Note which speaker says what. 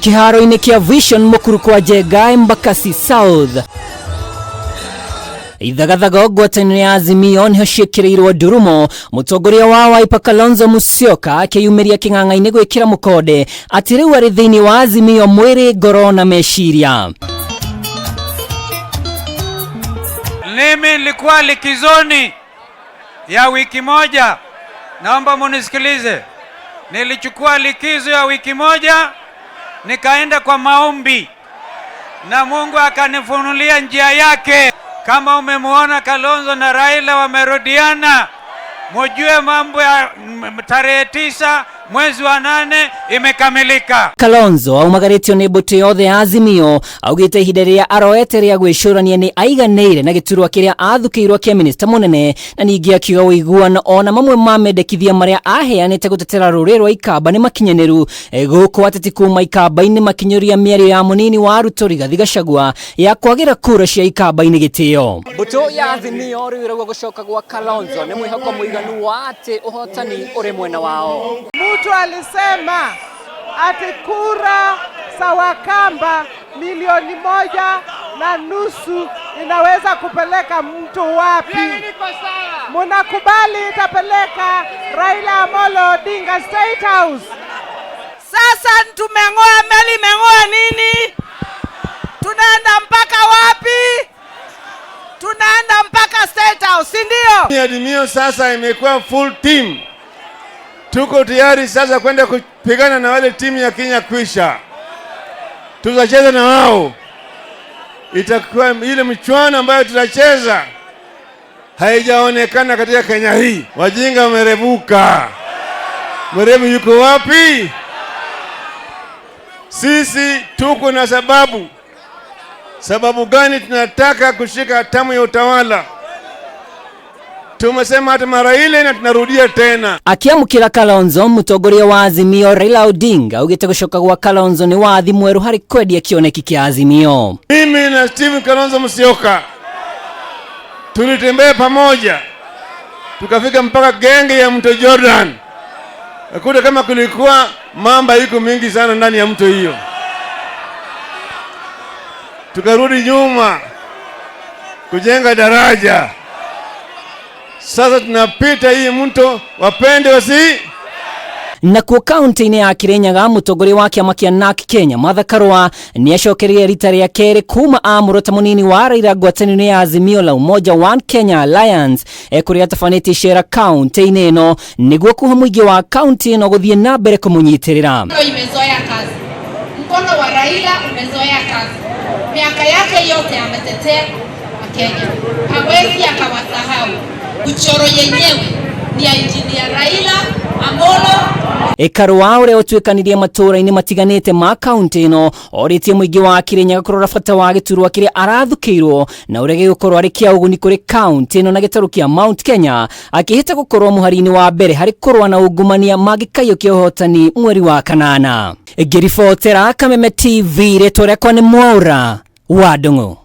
Speaker 1: Kĩharo-inĩ kĩa Vision Mũkuru kwa Njenga, Embakasi South. Ithagathago ngwatanĩro ya Azimio nĩho ciĩkĩrĩirwo ndurumo, mũtongoria wa Wiper Kalonzo Musyoka akĩyumĩria kĩng'ang'a-inĩ gwĩkĩra mũkonde atĩ rĩu arĩ thĩinĩ wa Azimio mwĩrĩ, ngoro na meciria.
Speaker 2: Mimi nilikuwa likizoni ya wiki moja, naomba munisikilize. Nilichukua likizo ya wiki moja, nikaenda kwa maombi na Mungu akanifunulia njia yake. Kama umemuona Kalonzo na Raila wamerudiana, mujue mambo ya tarehe 9 mwezi wa 8 imekamilika.
Speaker 1: Kalonzo aumagarĩtio nĩ mbũtũ yothe ya Azimio, augĩte ihinda rĩrĩa aroete rĩa gwĩcũrania nĩ aiganĩire na gĩturwa kĩrĩa athukĩirwo kĩa minista mũnene, na ningĩ akiuga ũiguano ona mamwe ma mendekithia marĩa aheanĩte gũtetera rũrĩrĩ rwa Ikamba nĩ makinyanĩru. Gũkũ ateti kuma Ikamba-inĩ makinyũria mĩario ya mũnini wa Ruto Rigathi Gachagua ya kwagĩra kura cia Ikamba-inĩ gĩtĩo. Mbũtũ ya Azimio rĩu ĩrauga gũcoka gwa Kalonzo nĩ mwĩhoko mũiganu wa atĩ ũhotani ũrĩ mwena wao.
Speaker 3: Mtu alisema ati kura za Wakamba 1.5 milioni inaweza kupeleka mtu wapi? Munakubali itapeleka Raila Amolo Odinga State House?
Speaker 4: Sasa tumeng'oa meli, imeng'oa nini? Tunaenda mpaka wapi? Tunaenda mpaka State House, si ndio?
Speaker 5: Azimio sasa imekuwa full team. Tuko tayari sasa kwenda kupigana na wale timu ya Kenya Kwisha. Tutacheza na wao. Itakuwa ile mchuano ambayo tutacheza haijaonekana katika Kenya hii. Wajinga wamerevuka. Mwerevu yuko wapi? Sisi tuko na sababu. Sababu gani tunataka kushika hatamu ya utawala? Tumesema hata mara ile na tunarudia tena.
Speaker 1: Akiamũkĩra Kalonzo, mũtongoria wa Azimio Raila Odinga augĩte gũcoka gwa Kalonzo nĩ wathi mwerũ harĩ kwendia kĩoneki kĩa Azimio.
Speaker 5: Mimi na Stephen Kalonzo Musyoka tulitembea pamoja tukafika mpaka genge ya mto Jordan, nakuta kama kulikuwa mamba iko mingi sana ndani ya mto hiyo. Tukarudi nyuma kujenga daraja. Sasa tunapita hii mto, wapende wasi
Speaker 1: Nakuo kaunti-inĩ ya Kirinyaga, mũtongoria wa kĩama kĩa NARC Kenya Martha Karua nĩ acokereire rita rĩa kerĩ kuma amũrwo ta mũnini wa Raila ngwatanĩro ya Azimio la Umoja One Kenya Alliance, kũrĩa atabanĩtie icera kaunti-inĩ ĩno nĩguo kũhe mũingĩ wa kaunti ĩno gũthiĩ na mbere kũmũnyitĩrĩra.
Speaker 6: Imezoea kazi, mkono wa Raila umezoea kazi, miaka yake yote ametetea Wakenya, hawezi akawasahau. Mchoro yenyewe ni ya Engineer Raila Amolo.
Speaker 1: Karua ũrĩa ũtuĩkanirie matũũra-inĩ matiganĩte ma kaunti ĩno orĩtie mũingĩ wa Kirinyaga kũrora bata wa gĩturwa kĩrĩa arathukĩirwo na ũrĩa gĩgũkorwo arĩ kĩa ũguni kũrĩ kaunti ĩno na gĩtarũ kĩa Mount Kenya, akĩhĩta gũkorwo mũhari-inĩ wa mbere harĩ kũrũa na ungumania mangĩkaiyũkia ũhotani mweri wa kanana. Ngĩribotera Kameme TV, rĩtwa rĩakwa nĩ Mwaura wa Ndung'u.